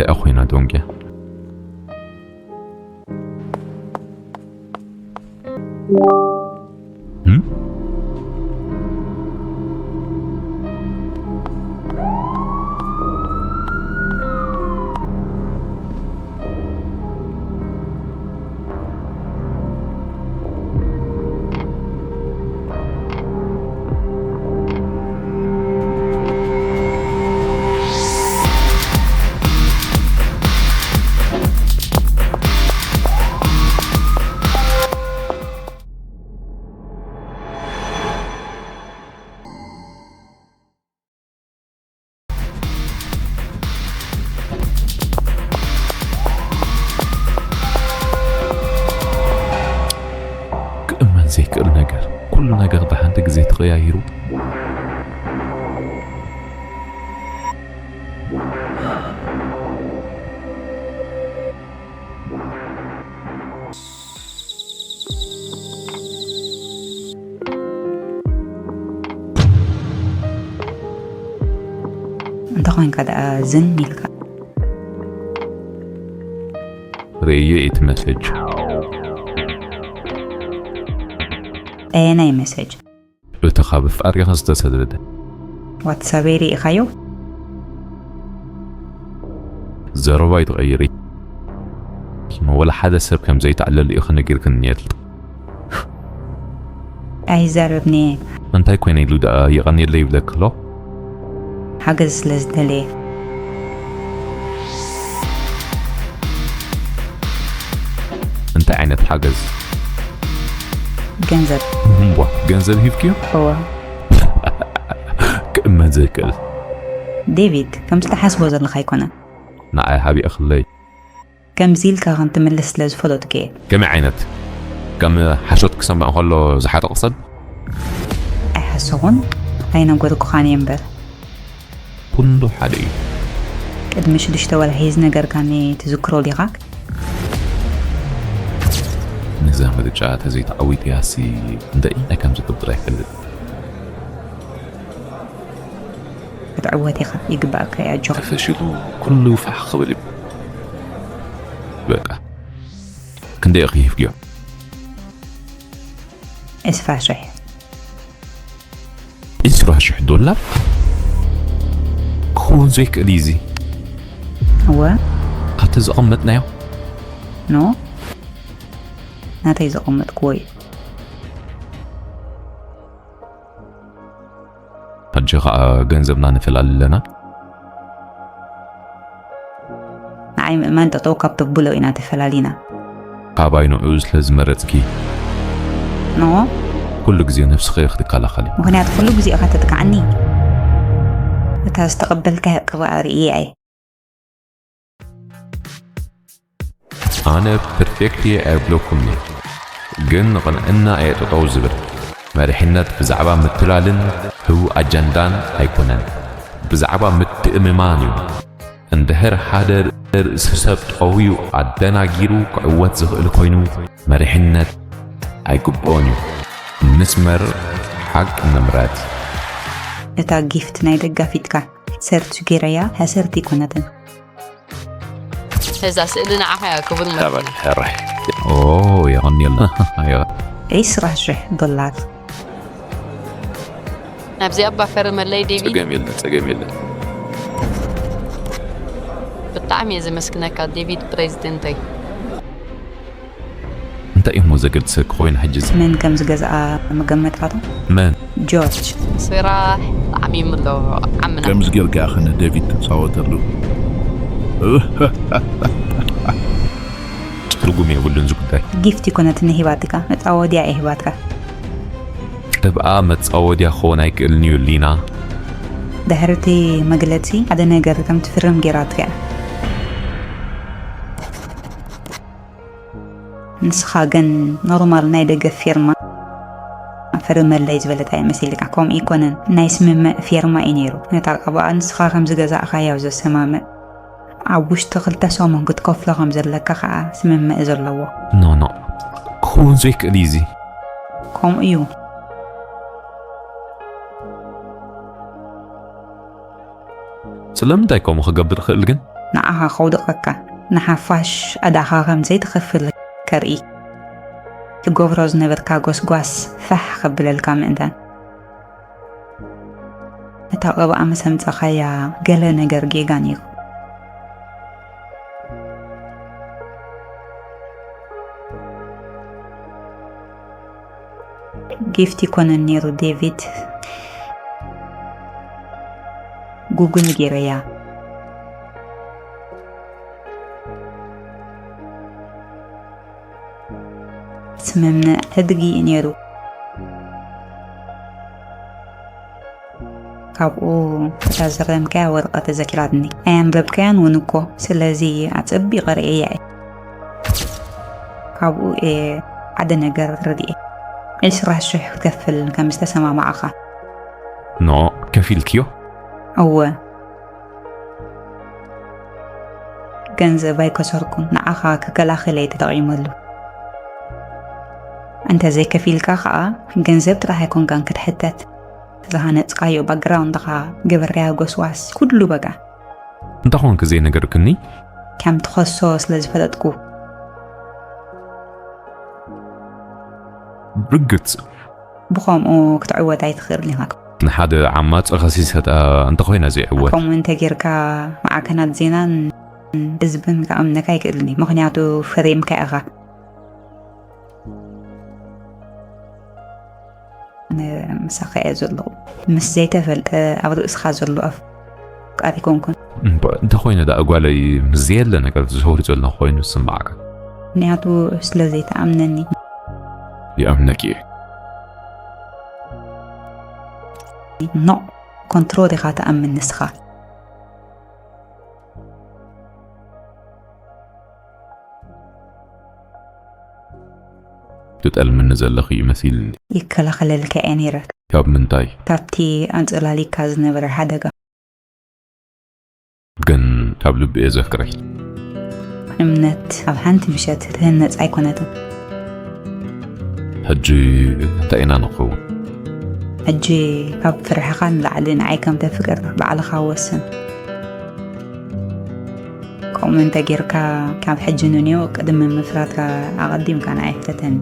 እያ ኮይና ዶንቅያ። እም? ክእመን ዘይክእል ነገር፣ ኩሉ ነገር ብሓንቲ ግዜ ተቐያይሩ። እንተኾንካ ደኣ ዝን ኢልካ። ርእየ እቲ መሰጅ። ኣየናይ መሰጅ? እቲ ካብ ኣፍሪካ ዝተሰደደ። ዋትሳበይ ርኢኻዮ? ዘረባ ኣይትቐይሪ። ወላ ሓደ ሰብ ከም ዘይተዕለሉ ኢኺ ነጊርክኒ ነይርኪ። ኣይዛረብን'የ። እንታይ ኮይነ ኢሉ ደኣ የቐንየለይ ይብለኪ ኣሎ? ሓገዝ ስለ ዝደለየ። እንታይ ዓይነት ሓገዝ? ገንዘብ። እምቧ፣ ገንዘብ ሂብክዮ? እወ። ክእመን ዘይክእል። ዴቪድ፣ ከምዚ ትሓስቦ ዘለኻ ኣይኮነን። ንዓይ ሓቢእኽለይ። ከምዚ ኢልካ ከም ትምልስ ስለ ዝፈለጥኩ እየ። ከመይ ዓይነት? ከም ሓሶት ክሰምዕ ከሎ ዝሓጥቕ ሰብ? ኣይሓሰኹን፣ ኣይነገርኩኻን እየ እምበር። ኩሉ ሓደ እዩ። ቅድሚ ሽዱሽተ ወርሒ ዝነገርካኒ ትዝክሮ ዲኻ? ነዛ ምርጫ ተዘይተዓዊተያሲ እንታይ እንታይ ከም ዝገብር ኣይፈልጥ። ክትዕወት ኢኻ፣ ይግባእካ እዩ፣ ኣጆኻ። ተፈሺሉ ኩሉ ፋሕ ክብል እዩ። በቃ ክንደይ ኢኺ ሂብክዮ? ዕስራ ሽሕ። ዕስራ ሽሕ ዶላር? ክኸውን ዘይክእል እዩ እዚ። እወ። ካብቲ ዘቐመጥናዮ? ኖ፣ ናተይ ዘቐመጥክዎ እዩ። ሕጂ ኸኣ ገንዘብና ንፈላሊ ኣለና። ንዓይ ምእማን ጠጠው ካብ ተብሎ ኢና ተፈላሊና። ካባይ ንዕኡ ስለ ዝመረጽኪ ኖ፣ ኩሉ ግዜ ነብስኺ ክትከላኸሊ። ምኽንያቱ ኩሉ ግዜ ኢኻ ተጥቅዓኒ። እታ ዝተቐበልካያ ቅብኣ ርእየ ኣየ። ኣነ ፐርፌክት እየ ኣይብለኩምን እየ፣ ግን ንቕንዕና እየ ጠጠው ዝብል። መሪሕነት ብዛዕባ ምትላልን ህቡእ ኣጀንዳን ኣይኮነን፣ ብዛዕባ ምትእምማን እዩ። እንድሕር ሓደ ርእሲ ሰብ ጠውዩ ኣደናጊሩ ክዕወት ዝኽእል ኮይኑ መሪሕነት ኣይግብኦን እዩ። ንስመር፣ ሓቂ ንምረጽ። እታ ጊፍት ናይ ደጋፊትካ ሰርች ጌረያ፣ ሕስርቲ ኣይኮነትን። እዛ ስእሊ ንዓኻ እያ ክቡር መምህር። ተበል ሕራይ። ኦ፣ የቐንየልና። ዒስራ ሽሕ ዶላር። ናብዚኣ ባፈር መለይ ዴቪድ። ጸገም የለን፣ ጸገም የለን። ብጣዕሚ እየ ዘመስግነካ ዴቪድ ፕሬዚደንተይ። እንታይ እሞ ዘገድሰኪ ኮይኑ ሕጂ እዚ? መን ከም ዝገዝኣ መገመትካ ዶ? መን? ጆርጅ። ስራሕ ብጣዕሚ ይምሎ ዓምና። ከምዚ ጌርካ ኢኻ ንደቪድ ትጻወተሉ። ትርጉም የብሉን እዚ ጉዳይ። ጊፍት ይኮነትኒ ሂባትካ፣ መጻወድያ እየ ሂባትካ። ቅብኣ መጻወድያ ክኸውን ኣይክእልን እዩ ሊና። ድሕሪ እቲ መግለጺ ሓደ ነገር ከም ትፍርም ጌራትካ እያ። ንስኻ ግን ኖርማል ናይ ደገ ፊርማ ፈርመለይ ዝበለት እያ መሲልካ። ከምኡ ኣይኮነን፣ ናይ ስምምዕ ፊርማ እዩ ነይሩ። ነታ ቅብኣ ንስኻ ከም ዝገዛእኻያ እዩ ዘሰማምዕ። ኣብ ውሽጢ ክልተ ሰሙን ክትከፍሎ ከም ዘለካ ከኣ ስምምዕ ዘለዎ። ኖ ኖ፣ ክኸውን ዘይክእል እዩ እዚ። ከምኡ እዩ። ስለምንታይ ከምኡ ክገብር ይኽእል ግን? ንዓኻ ከውድቐካ፣ ንሓፋሽ ዕዳኻ ከም ዘይትኸፍል ከርኢ። ትገብሮ ዝነበርካ ጎስጓስ ፋሕ ከብለልካ ምእንታን። እታ ቀብኣ ምስ ኣምጻኻያ ገለ ነገር ጌጋ ነይሩ። ጊፍት ይኮነን ነይሩ ዴቪድ። ጉግል ገይረያ። ስምምዕ ሕድጊ እዩ ነይሩ። ካብኡ እታ ዘረምካያ ወረቐት ተዘኪራትኒ። ኣየንበብካያን እውን እኮ፣ ስለዚ ኣጸቢቐ ርእየያ እየ። ካብኡ እየ ሓደ ነገር ተረዲኤ። ዕስራ ሽሕ ክትከፍል ከም ዝተሰማማዕኻ። ኖ፣ ከፊልክዮ? እወ። ገንዘብ ኣይከሰርኩን፣ ንዓኻ ክከላኸል እየ ተጠቒመሉ። እንተ ዘይከፊልካ ኸኣ ገንዘብ ጥራሕ ኣይኮንካን ክትሕተት። ዝሃነጽካዮ ባክግራውንድኻ፣ ገበርካዮ ጎስዋስ፣ ኩሉ በቃ። እንተ ኾንክ ዘይነገርክኒ? ከም ትኸሶ ስለ ዝፈለጥኩ። ብርግጽ። ብኸምኡ ክትዕወት ኣይትኽእልን ኢኻ። ንሓደ ዓማጺ ከሲሰ ደኣ እንተኾይነ ዘይዕወት። ከምኡ እንተ ጌርካ ማዕከናት ዜናን ህዝብን ክኣምነካ ኣይክእልን እዩ። ምኽንያቱ ፈሪምካ ኢኻ። ምሳኻ እየ ዘለኹ። ምስ ዘይተፈልጠ ኣብ ርእስኻ ዘሎ ኣፍቃሪ ኣይኮንኩን። እምበ-፣ እንተኾይነ ደኣ ጓለይ ምስ ዘየለ ነገር ዝሰውር ዘሎ ኮይኑ ዝስምዓካ። ምኽንያቱ ስለ ዘይትኣምነኒ። ይኣምነኪ እየ። ኖ፣ ኮንትሮል ኢኻ ትኣምን ንስኻ። ትጠልምኒ ዘለኺ እዩ መሲልኒ። ይከላኸለልካ እየ ነይረ። ካብ ምንታይ? ካብቲ ኣንጸላሊካ ዝነበረ ሓደጋ። ግን ካብ ልቢ እየ ዘፍቅረኪ። እምነት ኣብ ሓንቲ ምሸት ትህነጽ ኣይኮነትን። ሕጂ እንታይ ኢና ንኸውን? ሕጂ ካብ ፍርሕኻ ንላዕሊ ንዓይ ከም ተፍቅር ባዕልኻ ወስን። ከምኡ እንተ ጌርካ፣ ካብ ሕጂ ንንዮ ቅድሚ ምፍራትካ ኣቐዲምካ ንዓይ ፍተተኒ።